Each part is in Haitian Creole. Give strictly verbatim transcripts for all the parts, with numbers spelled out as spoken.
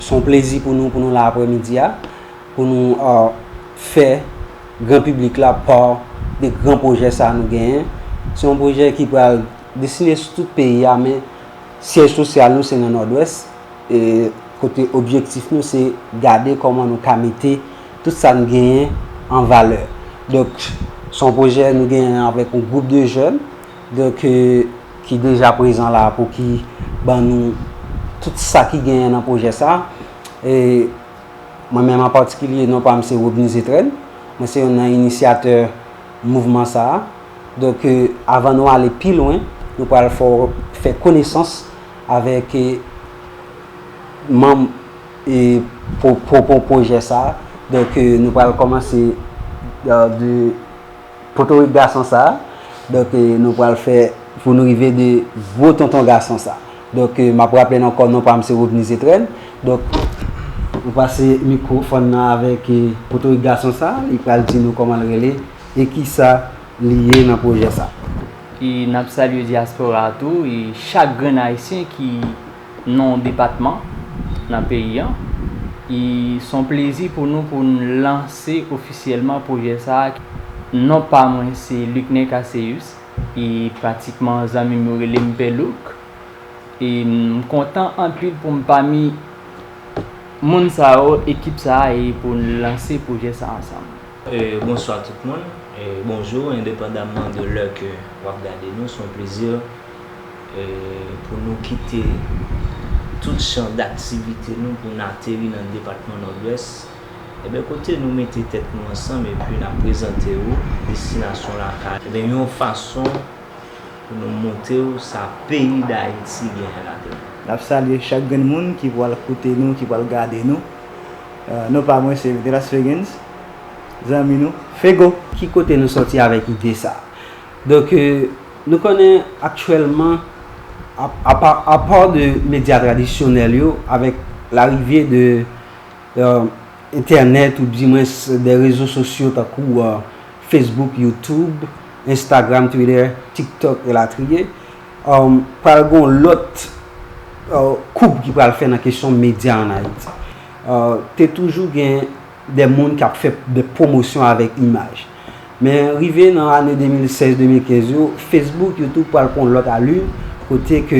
Se yon plezi pou nou, pou nou la aprèmidi a, pou nou uh, fè gran piblik la pa de gran pwojè sa nou genyen. Se yon pwojè ki pral destine sou tout peyi a, men syèj sosyal nou se nan Nòdwès. E kote objektif nou se gade kòman nou ka mete tout sa n genyen an valè. Donk, se yon pwojè nou genyen avèk yon gwoup de jèn, donk, ki deja prezan la pou ki ban nou tout sa ki genyen nan pwojè sa. E mwen menm an patikilye, non pa m se Robny Zetrèn. Mwen se youn nan inisyatè mouvman sa a. Donk, avan nou ale pi lwen, nou pral fè, fè konesans avèk manm e pwopon pwojè sa a. Donk, nou pral kòmanse de Potorik gason sa a. Donk, nou pral fè pou nou rive de gwo tonton gason sa a. Donk, m ap raple n ankò, non pa m se Robny Zetrèn. Donk, nou pase mikwofòn nan avèk Potorik gason sa a. Li pral di nou kòman l rele e kisa li ye nan pwojè sa. E n ap salye dyaspora a tou, e chak grenn Ayisyen ki nan yon depatman nan peyi an. E s on plezi pou nou pou n lanse ofisyèlman pwojè sa a. Non pa mwen se Lucner Casséus, e pratikman zanmi m yo rele m Pè Louk. E m kontan anpil pou m pami moun sa yo, ekip sa a, e pou n lanse pwojè sa a ansanm. E, bonswa tout moun. E, bonjou, endepandamman de lè ke w ap gade nou, se yon plezi e, pou nou kite tout chan daktivite nou pou n ateri nan depatman Nòdwès. Ebyen, kote nou mete tèt nou ansanm epi n ap prezante w destinasyon lakay, ebyen, yon fason pou nou montre w sa peyi Dayiti genyen ladan l. N ap salye chak grenn moun ki pral koute nou, ki pral gade nou. E, non pa mwen se Delas Fegens, zanmi nou, Fego. Ki kote nou sòti avèk ide sa a? Donk, e, nou konnen aktyèlman, apa, apa de medya tradisyonèl yo, avèk larive de e, entènèt oubdimwens de rezo sosyo tankou e, Facebook, YouTube, Instagram, Twitter, TikTok elatriye, e, pral gen yon lòt e, koub ki pral fè nan kesyon medya ann Ayiti. E, te toujou gen de moun k ap fè de pwomosyon avèk imaj. Men rive nan ane de mil sèz, de mil kenz yo, Facebook, YouTube pral pran yon lòt alil, kote ke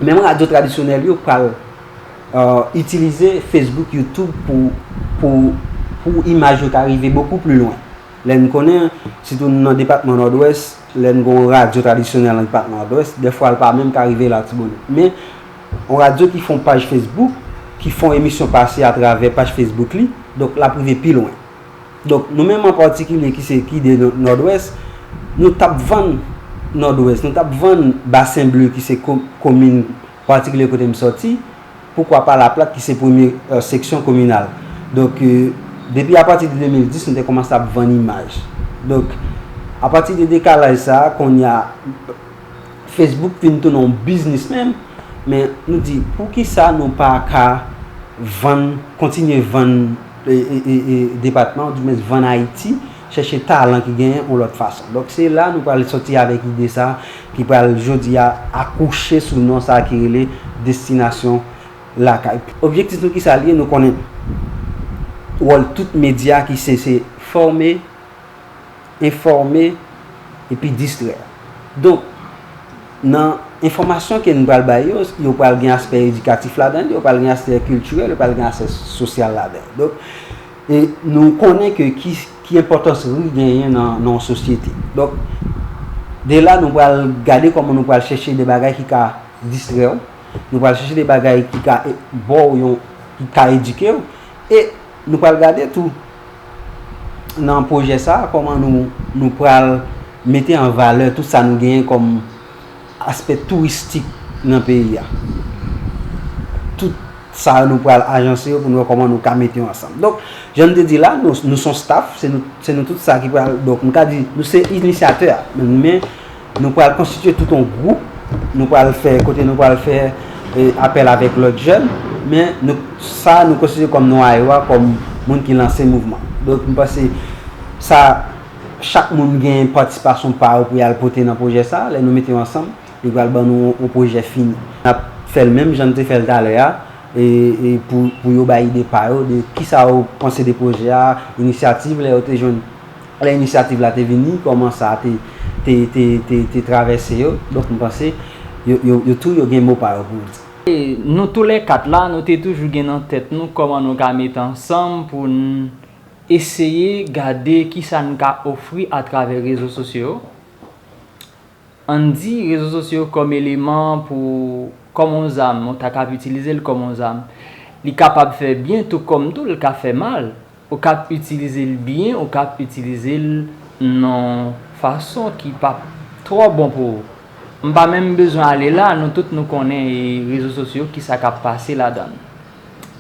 menm radyo tradisyonèl yo pral e, itilize Facebook, YouTube pou, pou, pou imaj yo ka rive bokou pli lwen. Lè n konnen, sitou nan depatman Nòdwès, lè n gen yon radyo tradisyonèl nan depatman Nòdwès, dèfwa l pa menm ka rive Latibonit. Men, yon radyo ki fè yon paj Facebook, ki fè yon emisyon pase atravè paj Facebook li, donk l ap rive pi lwen. Donk, nou menm an patikilye ki se ki de Nò-, Nòdwès, nou t ap vann Nòdwès, nou t ap vann Basen Ble ki se ko-, komin patikilye kote m sòti, poukwa pa Laplat ki se premye e, seksyon kominal. Donk, e, depi apati de de mil dis, nou te kòmanse ap vann imaj. Donk, apati de dekalaj sa a, kounye a, Facebook vin tounen yon biznis menm, men nou di, poukisa nou pa ka vann, kontinye vann e, e, e, e, depatman, oudimwens vann Ayiti, chèche talan ki genyen yon lòt fason. Donk, se la nou pral sòti avèk ide sa a, ki pral jodi a akouche sou non sa a ki rele Destinasyon Lakay. Objektif nou ki sa l ye, nou konnen wòl tout medya ki se, se fòme, enfòme, epi distrè. Donk, nan enfòmasyon ke nou pral bay yo, yo pral gen aspè edikatif ladan l, yo pral gen aspè kiltirèl, yo pral gen aspè sosyal ladan l. Donk, e nou konnen ke ki, ki enpòtans ri genyen nan, nan yon sosyete. Donk, de la, nou pral gade kòman nou pral chèche de bagay ki ka distrè w, nou pral chèche de bagay ki ka e, ba w yon, ki ka edike w, e nou pral gade tou nan pwojè sa a, kòman nou, nou pral mete an valè tout sa nou genyen kòm aspè touristik nan peyi a. Tout sa yo nou pral ajanse yo pou nou wè kòman nou ka mete yo ansanm. Donk, jan n te di la, nou, nou se yon staff, se nou, se nou tout sa ki pral, donk, nou ka di, nou se inisyatè a, men, men nou pral konstitye tout yon gwoup, nou pral fè, kote nou pral fè e, apèl avèk lòt jèn, men nou, sa nou konsidere kòm nou a yo a, kòm moun ki lanse mouvman. Donk, m panse sa, chak moun gen patisipasyon pa yo pou y al pote nan pwojè sa, lè nou mete yo ansanm, li pral ban nou yon, yon pwojè fini. N ap fè l menm jan n te fè l talè a, e, e pou, pou yo bay ide pa yo de kisa yo panse de pwojè a, inisyativ, lè yo te jwenn, lè inisyativ la te vini, kòman sa te, te, te, te, te travèse yo. Donk, m panse yo, yo, yo tou yo gen mo pa yo pou yo di. E nou toulèkat la, nou te toujou gen nan tèt nou kòman nou ka met ansanm pou n eseye gade kisa n ka ofri atravè rezo sosyo yo. Ann di rezo sosyo kòm eleman pou, kòm yon zam, ou ta kab itilize l kòm yon zam. Li kapab fè byen tou kòm tou l ka fè mal. Ou kab itilize l byen, ou kab itilize l nan fason ki pa twò bon pou ou. M pa menm bezwen ale la, nou tout nou konnen e rezo sosyo kisa k ap pase ladan l.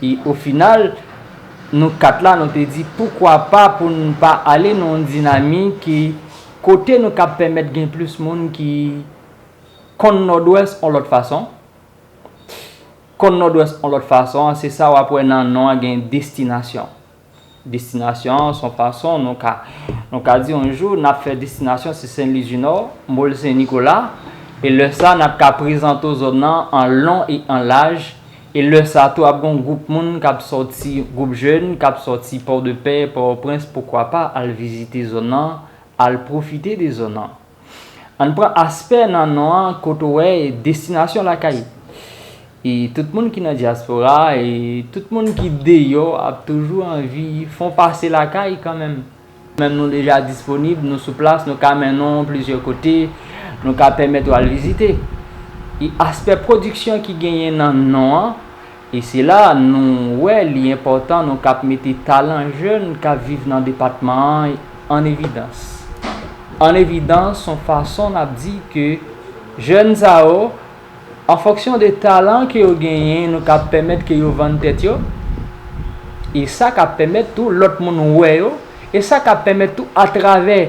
E o final, nou kat la, nou te di poukwa pa pou n pa ale nan yon dinamik ki kote nou kab pèmèt gen plis moun ki konn Nòdwès yon lòt fason. Konn Nòdwès yon lòt fason, se sa w ap wè nan non an gen destinasyon. Destinasyon an, se yon fason, nou ka, nou ka di yon jou, n ap fè destinasyon, se Sen Lwi di Nò, Mòl Sen Nikola, e lè sa, n ap ka prezante w zòn nan an lon e an laj, e lè sa tou, ap gen yon gwoup moun k ap sòti, gwoup jèn, k ap sòti Pòdepè, Pòtoprens, poukwa pa, al vizite zòn nan, al pwofite de zòn nan. Ann pran aspè nan non an kote w wè destinasyon lakay. E tout moun ki nan dyaspora, e tout moun ki deyò ap toujou anvi fè yon pase lakay kanmenm. Menm nou deja disponib, nou sou plas, nou ka mennen w plizyè kote, nou ka pèmèt w al vizite. E aspè pwodiksyon ki genyen nan non an, e se la nou wè li enpòtan nou k ap mete talan jèn k ap viv nan depatman an an evidans. An evidans, se yon fason n ap di ke jèn sa yo, an fonksyon de talan ke yo genyen, nou ka pèmèt ke yo vann tèt yo, e sa ka pèmèt tou lòt moun wè yo, e sa ka pèmèt tou atravè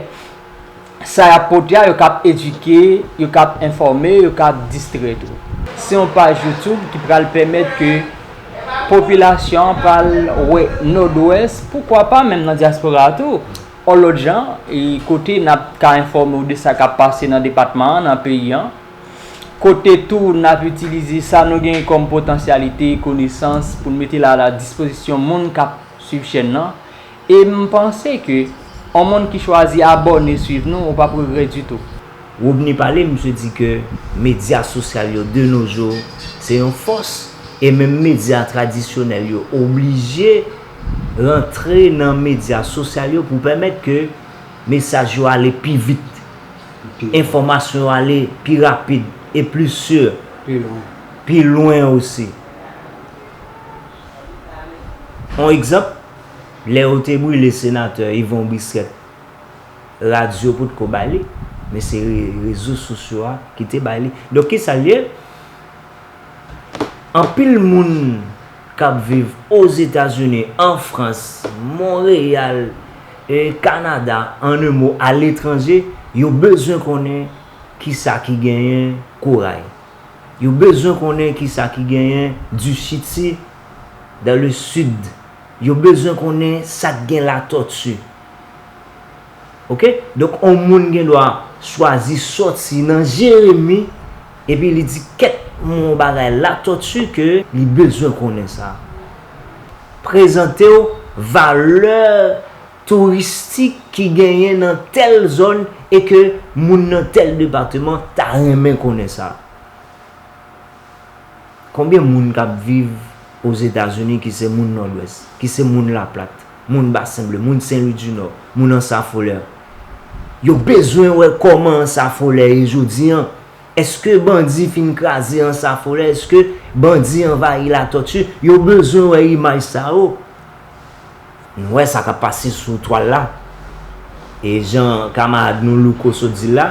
sa y ap pote a, yo k ap edike, yo k ap enfòme, yo k ap distrè tou. Se yon paj YouTube ki pral pèmèt ke popilasyon an pral wè Nòdwès, poukwa pa menm nan dyaspora a tou, yon lòt jan, e kote n ap ka enfòme w de sa k ap pase nan depatman an, nan peyi an. Kote tou n ap itilize sa nou genyen kòm potansyalite, konesans pou n mete la a la dispozisyon moun k ap swiv chèn nan. E m panse ke yon moun ki chwazi abòne swiv nou, ou p ap regrèt ditou. Rodney Palais, misye di ke medya sosyal yo de nos jours se yon fòs, e menm medya tradisyonèl yo oblije rantre nan medya sosyal yo pou pèmèt ke mesaj yo ale pi vit, enfòmasyon yo ale pi rapid e pli si, pi lwen osi. Yon egzanp, lè yo te brile senatè Yvon Bristrèt, radyo potko ba li, men se re- rezo sosyo a ki te ba li. Donk, kisa l ye? Anpil moun k ap viv Ozetazini, an Frans, Monreyal, e Kanada, an en mo, aletranje, yo bezwen konnen kisa ki genyen Koray. Yo bezwen konnen kisa ki genyen Dichiti, dans le sud. Yo bezwen konnen sa k gen Latòti. Oke? Donk, yon moun gen dwa chwazi sòti nan Jeremi, epi li di kèt yon bagay Latòti ke li bezwen konnen sa. Prezante w valè touristik ki genyen nan tèl zòn e ke moun nan tèl depatman ta renmen konnen sa. Konbyen moun k ap viv Ozetazini ki se moun Nòdwès, ki se moun Laplat, moun Basen Ble, moun Sen Lwi di Nò, moun Anse à Follères? Yo bezwen wè kòman Anse à Follères ye jodi an. Èske bandi fin kraze Anse à Follères? Èske bandi anvayi Latòti? Yo bezwen wè imaj sa yo. Nou wè sa k ap pase sou twal la. E jan kamarad nou Louko sot di l la,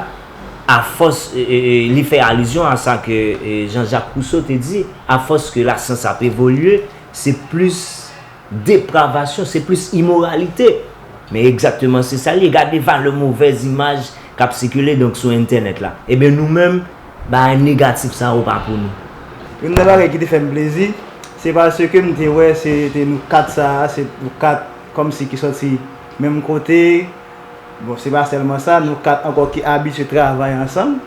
afòs, e, e, e, li fè alizyon a sa ke, e, Jean-Jacques Rousseau te di, afòs ke lasyans ap evolye, se plis depravasyon, se plis imoralite. Men egzakteman se sa l ye. Gade valè movèz imaj k ap sikile donk sou entènèt la. Ebyen nou menm, bagay negatif sa yo pa pou nou. Youn nan bagay ki te fè m plezi, se paske m te wè se te nou kat sa a, se nou kat kòmsi ki sòti menm kote. Bon, se pa sèlman sa, nou kat ankò ki abitye travay ansanm.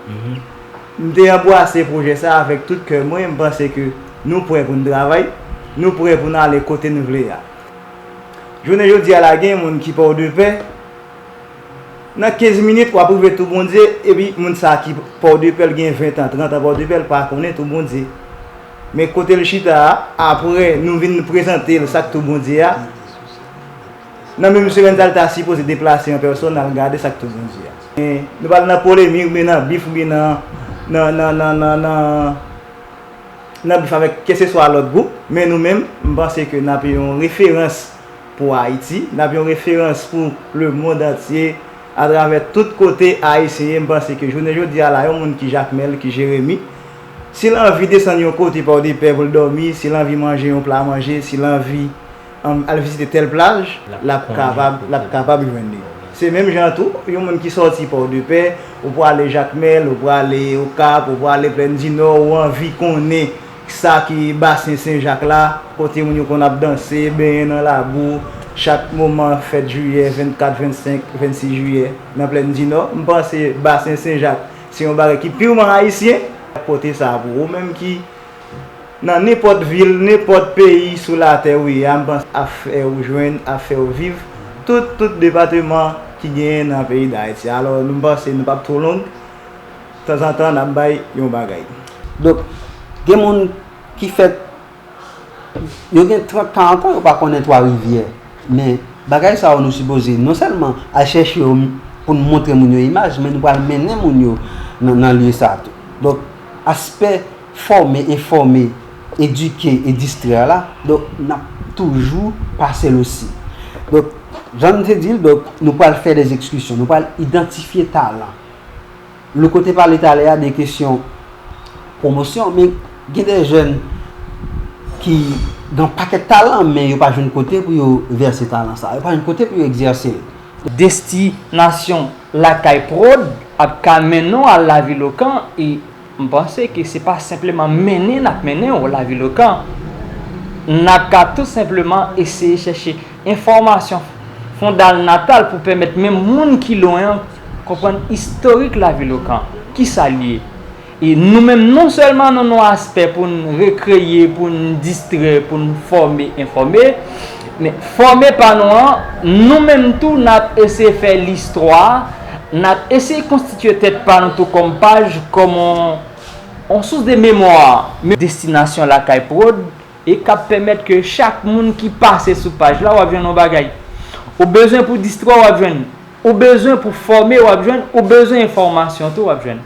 M te anbrase pwojè sa a avèk tout kè mwen, m panse ke nou prè pou n travay. Nou prè pou n ale kote n vle a. Jounen jodi a la, gen moun ki Pòdepè, nan kenz minit, w ap rive Tou Bondye, epi moun sa ki Pòdepè, l gen ven tan, trant an Pòdepè, l pa konnen Tou Bondye. Men kote l chita a, apre nou vin prezante l sa k Tou Bondye a, nan menm semèn sa, l ta sipoze deplase an pèsòn, al gade sa k Tou Bondye a. Men nou pral nan polemik, oubyen nan bif, oubyen nan, nan, nan, nan, nan, nan, nan bif avèk kèlkeswa lòt gwoup, men nou menm, m panse ke n ap yon referans pou Ayiti, n ap yon referans pou lemonn antye, atravè tout kote Ayisyen ye. M panse ke jounen jodi a la, yon moun ki Jakmèl, ki Jeremi, si l anvi desann yon kote Pòdepè pou l dòmi, si l anvi manje yon pla manje, si l anvi, um, al vizite tèl plaj, l ap kapab, l ap kapab jwenn li. Se menm jan tou, yon moun ki sòti Pòdepè, ou prale Jakmèl, ou prale Okap, ou prale Plèn di Nò, ou anvi konnen sa ki Basen Sen Jak la, kote moun yo konn ap danse, benyen nan labou, chak moman fèt jiyè, vennkat, vennsenk, vennsis jiyè, nan Plèn di Nò. M panse Basen Sen Jak se yon bagay ki piman ayisyen. Kote sa pou ou menm ki nan nenpòt vil, nenpòt peyi sou latè ou ye a, m panse ap fè ou jwenn, ap fè ou viv tout, tout depatman ki genyen nan peyi Dayiti. Alò, nou, m panse nou p ap twò long, tanzantan n ap bay yon bagay. Donk, gen moun ki fèt, yo gen trant, karant an, yo pa konnen Twa Rivyè. Men, bagay sa yo nou sipoze non sèlman al chèche yo pou n montre moun yo imaj, men nou pral mennen moun yo nan, nan lye sa tou. Donk, aspè fòme, enfòme, edike e distrè la, donk, n ap toujou pase l osi. Donk, jan m te di l, donk, nou pral fè de ekskursyon, nou pral idantifye talan. Louko te pale talè a de kesyon pwomosyon, men gen de jèn ki gen yon pakèt talan, men yo pa jwenn kote pou yo vèse talan sa, yo pa jwenn kote pou yo egzèse l. Destinasyon Lakay Prod ap ka mennen w al Lavilokan, e m panse ke se pa senpleman mennen n ap mennen w Lavilokan. N ap ka tou senpleman eseye chèche enfòmasyon fondalnatal pou pèmèt menm moun ki lwen an konprann istorik Lavilokan, kisa l ye. E nou menm, non sèlman nou nan yon aspè pou n rekreye, pou n distrè, pou n fòme, enfòme, men fòme pa nou an, nou menm tou, n ap eseye fè listwa, n ap eseye konstitye tèt pa nou tou kòm paj, kòm yon, yon sous de memwa. Men Destinasyon Lakay Prod, e k ap pèmèt ke chak moun ki pase sou paj la, w ap jwenn yon bagay. Ou bezwen pou distrè, w ap jwenn. Ou bezwen pou fòme, w ap jwenn. Ou bezwen enfòmasyon tou, w ap jwenn.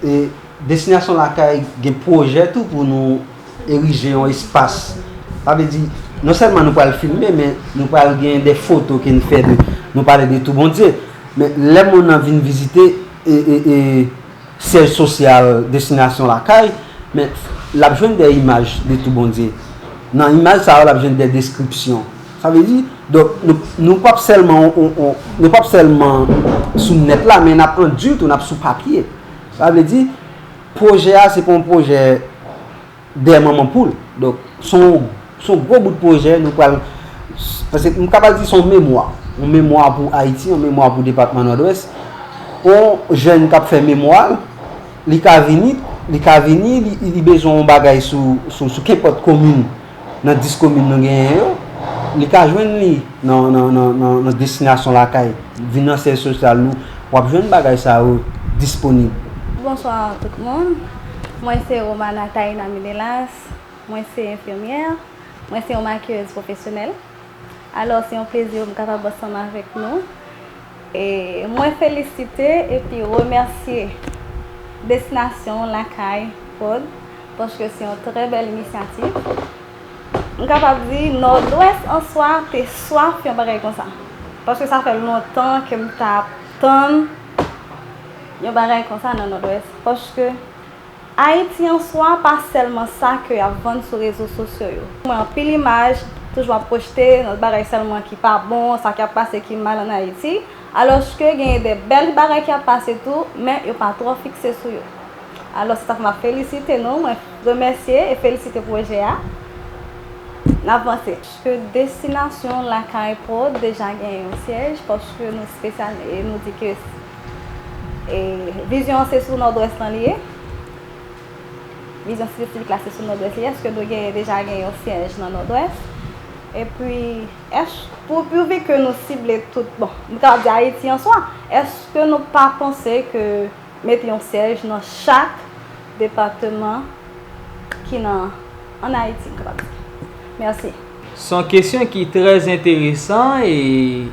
E Destinasyon Lakay gen pwojè tou pou nou erije yon espas. Sa vle di, non sèlman nou pral filme, men nou pral gen de foto ke n fè de, nou pale de Tou Bondye. Men lè moun nan vin vizite, e, e, e, syèj sosyal Destinasyon Lakay, men l ap jwenn de imaj de Tou Bondye. Nan imaj sa yo, l ap jwenn de deskripsyon. Sa vle di, donk, nou, nou p ap sèlman, on, on, nou p ap sèlman sou nèt la, men n ap an di tou, n ap sou papye. Sa vle di, pwojè a, se pa yon pwojè dèyè manman poul. Donk, se yon, se yon gwo bout pwojè nou pral, paske m kapab di se yon memwa. Yon memwa pou Ayiti, yon memwa pou depatman Nòdwès. Yon jèn k ap fè memwa l, li ka vini, li ka vini, li, li bezwen yon bagay sou, sou, sou kenpòt komin nan dis komin nou genyen yo, li ka jwenn li nan, nan, nan, nan, nan Destinasyon Lakay. Vin nan syèj sosyal nou, w ap jwenn bagay sa yo disponib. Bonswa tout moun. Mwen se Romana Taina Minelas. Mwen se enfimyè. Mwen se yon makiyèz pwofesyonèl. Alò, se yon plezi pou m kapab ansanm avèk nou. E mwen felisite epi remèsye Destinasyon Lakay Prod, paske se yon trè bèl inisyativ. M kapab di Nòdwès an swa te swaf yon bagay konsa. Paske sa fè lontan ke m t ap tann yon bagay konsa nan Nòdwès. Paske Ayiti an swa pa sèlman sa ke y ap vann sou rezo sosyo yo. Mwen anpil imaj toujou ap pwojte nan bagay sèlman ki pa bon, sa k ap pase ki mal ann Ayiti, alòske genyen de bèl bagay k ap pase tou, men yo pa twò fikse sou yo. Alò, se sa k fè m ap felisite nou, mwen remèsye e felisite pwojè a. N ap vanse. Paske Destinasyon Lakay Prod deja gen yon syèj, paske nou espesyal e nou di ke, e, vizyon an se sou Nòdwès lan li ye. Vizyon Site Sivik la se sou Nòdwès li. Èske nou gen, deja gen yon syèj nan Nòdwès? Epi, èske, pou, pouvi ke nou sible tout, bon, m kapab di Ayiti an swa, èske nou pa panse ke mete yon syèj nan chak depatman ki nan, ann Ayiti, m kapab di? Mèsi. Se yon kesyon ki trè enteresan e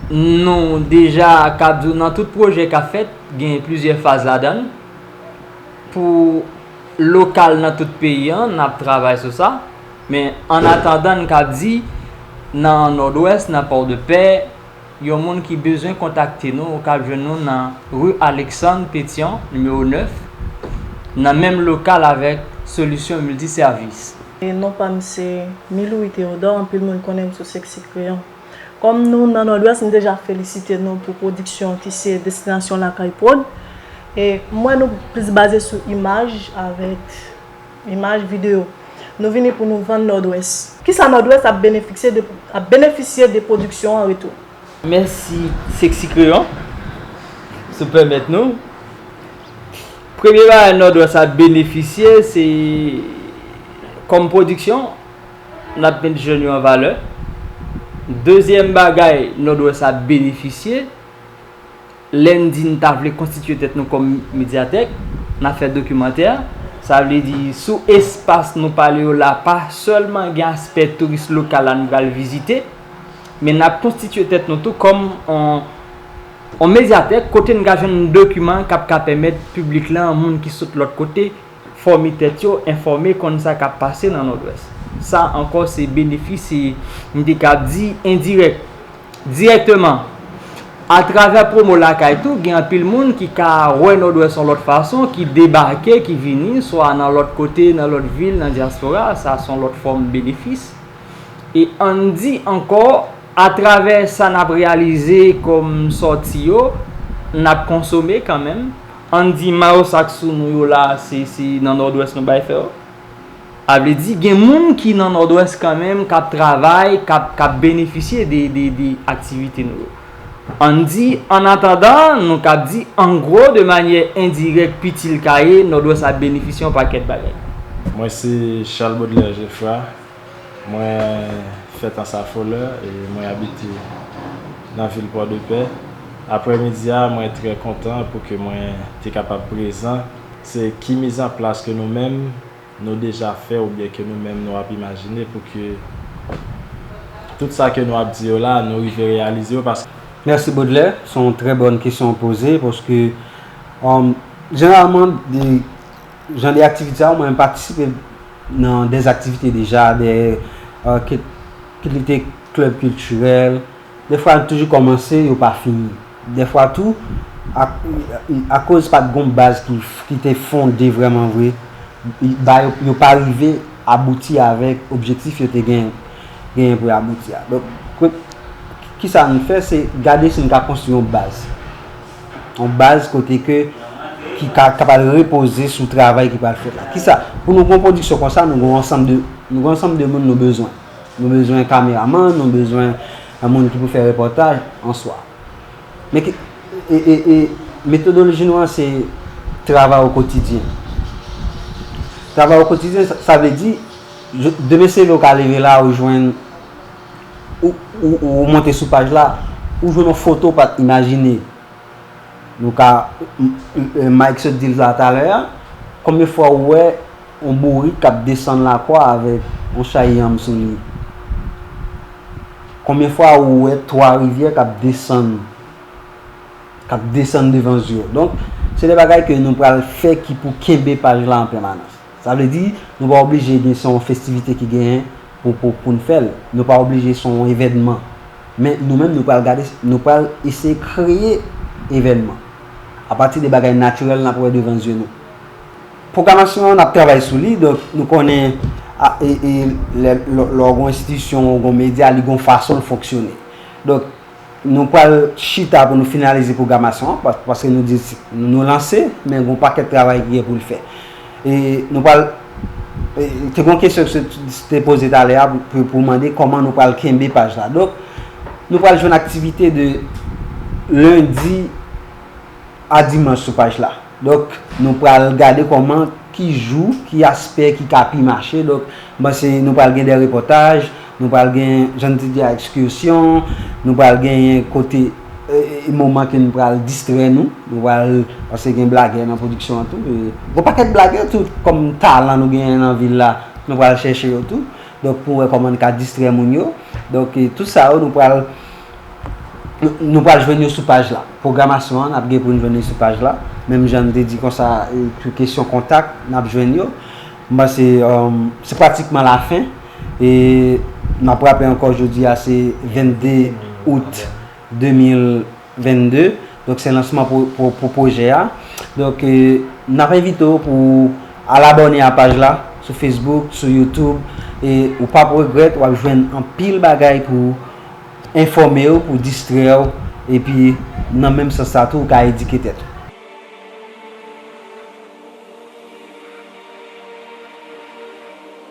nou deja ka di w nan tout pwojè k ap fèt, gen plizyè faz ladan l. Pou lokal nan tout peyi an, n ap travay sou sa. Men annatandan, n ka di, nan Nòdwès, nan Pòdepè, yon moun ki bezwen kontakte nou, ou kab jwenn nou nan ri Alexandre Pétion, nimewo nèf, nan menm lokal avèk Solution Multiservice. E non pa m se Milouis Théodore, anpil moun konnen m sou Sexy Crayon. Kòm nou nan Nòdwès, m deja felisite nou pou pwodiksyon ki se Destinasyon Lakay Prod. E m wè nou plis baze sou imaj avèk imaj videyo. Nou vini pou nou vann Nòdwès. Kisa Nòdwès ap benefisye de, ap benefisye de pwodiksyon an retou? Mèsi Sexy Crayon, si w pèmèt nou. Premye bagay Nòdwès ap benefisye, se kòm pwodiksyon, n ap met jèn yo an valè. Dezyèm bagay Nòdwès ap benefisye, lè n di n ta vle konstitye tèt nou kòm medyatèk, n ap fè dokimantè, sa vle di sou espas nou pale yo la, pa sèlman gen aspè touris lokal la nou pral vizite, men n ap konstitye tèt nou tou kòm on, on medyatèk kote n ka jwenn dokiman k ap ka pèmèt piblik la, moun ki sot lòt kote, fòme tèt yo, enfòme, konn sa k ap pase nan Nòdwès. Sa ankò se benefis, se, m te kab di, endirèk. Dirèkteman, atravè pwomo lakay tou, gen anpil moun ki ka wè Nòdwès yon lòt fason, ki debake, ki vini, swa nan lòt kote, nan lòt vil, nan dyaspora, sa se yon lòt fòm benefis. E ann di ankò, atravè sa n ap reyalize kòm sòti yo, n ap konsome kanmenm. Ann di mayo sa k sou nou yo la, se, se nan Nòdwès nou bay fè yo. A vle di, gen moun ki nan Nòdwès kanmenm k ap travay, k ap, k ap benefisye de, de, de aktivite nou yo. Ann di, annatandan, nou kab di, an gwo, de manyè endirèk, piti l ka ye, Nòdwès ap benefisye yon pakèt bagay. Mwen se Charles Baudelaire Geffrard. Mwen fèt Anse à Folleur e mwen abite nan vil Pòdepè. Aprèmidi a, mwen trè kontan pou ke mwen te kapab prezan. Se ki mizanplas ke nou menm, nou deja fè oubyen ke nou menm nou ap imajine pou ke tout sa ke nou ap di yo la, nou rive reyalize yo paske. Mèsi Baudelaire, se yon trè bòn kesyon w poze paske, um, jeneralman, de, jan de aktivite sa yo, mwen patisipe nan dè aktivite deja, dè, uh, kit, kit li te klèb kiltirèl, Dèfwa, yo toujou kòmanse, yo pa fini. Dèfwa tou, ak, akoz pa t gon baz ki, ki te fonde vrèman vre, ba yo, yo pa rive abouti avèk objektif yo te gen, genyen pou yo abouti a. Donk, kisa n fè, se gade si n ka konstwi yon baz. Yon baz kote ke, ki ka, kapab repoze sou travay ki pral fèt la. Kisa? Pou nou gon pwodiksyon konsa, nou gon ansanm de, nou gon ansanm de moun nou bezwen. Nou bezwen kameramann, nou bezwen moun ki pou fè repòtaj an swa. Men ki, e, e, e, metodoloji nou an se travay o kotidyen. Travay o kotidyen, sa, sa vle di, je, demen se lè w ka leve la, ou jwenn, ou, ou, ou monte sou paj la, ou jwenn yon foto w pa t imajine. Nou ka, m, m, Mike sot di l la talè a, konbyen fwa ou wè yon bourik k ap desann lakwa avèk yon chay yanm sou li? Konbyen fwa ou wè Twa Rivyè k ap desann, k ap desann devan zye w? Donk, se de bagay ke nou pral fè ki pou kenbe paj la an pèmanans. Sa vle di, nou pa oblije gen, se yon festivite ki genyen pou, pou, pou n fè l. Nou pa oblije se yon evènman. Men nou menm, nou pral gade, nou pral eseye kreye evènman. Apati de bagay natirèl n ap wè devan zye nou. Pwogramasyon an, n ap travay sou li, donk nou konnen, a, e, e, lè, lè, lè w gon enstitisyon, w gon medya, li gon fason l fonksyone. Donk, Nou pral chita pou nou finalize pwogramasyon an, pa-, paske nou di si, nou lanse, men gon pakèt travay ki gen pou l fè. E nou pral, e, te gon kesyon ki te poze talè a pou, pou, pou mande kòman nou pral kenbe paj la. Donk, nou pral jwenn aktivite de lendi a dimanch sou paj la. Donk, nou pral gade kòman ki jou, ki aspè ki ka pi mache. Donk, m panse nou pral gen de repòtaj, nou pral gen, jan n te di a, ekskisyon, nou pral genyen kote, e, e, moman ke nou pral distrè nou. Nou pral, paske gen blagè nan pwodiksyon an tou. E, gon pakèt blagè tou, kòm talan nou genyen nan vil la, nou pral chèche yo tou. Donk, pou wè kòman n ka distrè moun yo. Donk, e, tout sa yo, nou pral, nou, nou pral jwenn yo sou paj la. Pwogramasyon an, n ap gen pou n jwenn li sou paj la. Menm jan n te di konsa, e, pou kesyon kontak, n ap jwenn yo. M panse, um, se pratikman lafen. E n ap raple ankò, jodi a, se vennde out de mil vennde. Donk, se lansman pou, pou, pou pwojè a. Donk, e, n ap envite w pou al abòne a paj la sou Facebook, sou YouTube. E ou p ap regrèt, w ap jwenn anpil bagay pou enfòme w, pou distrè w. Epi, nan menm sans sa tou, ou ka edike tèt ou.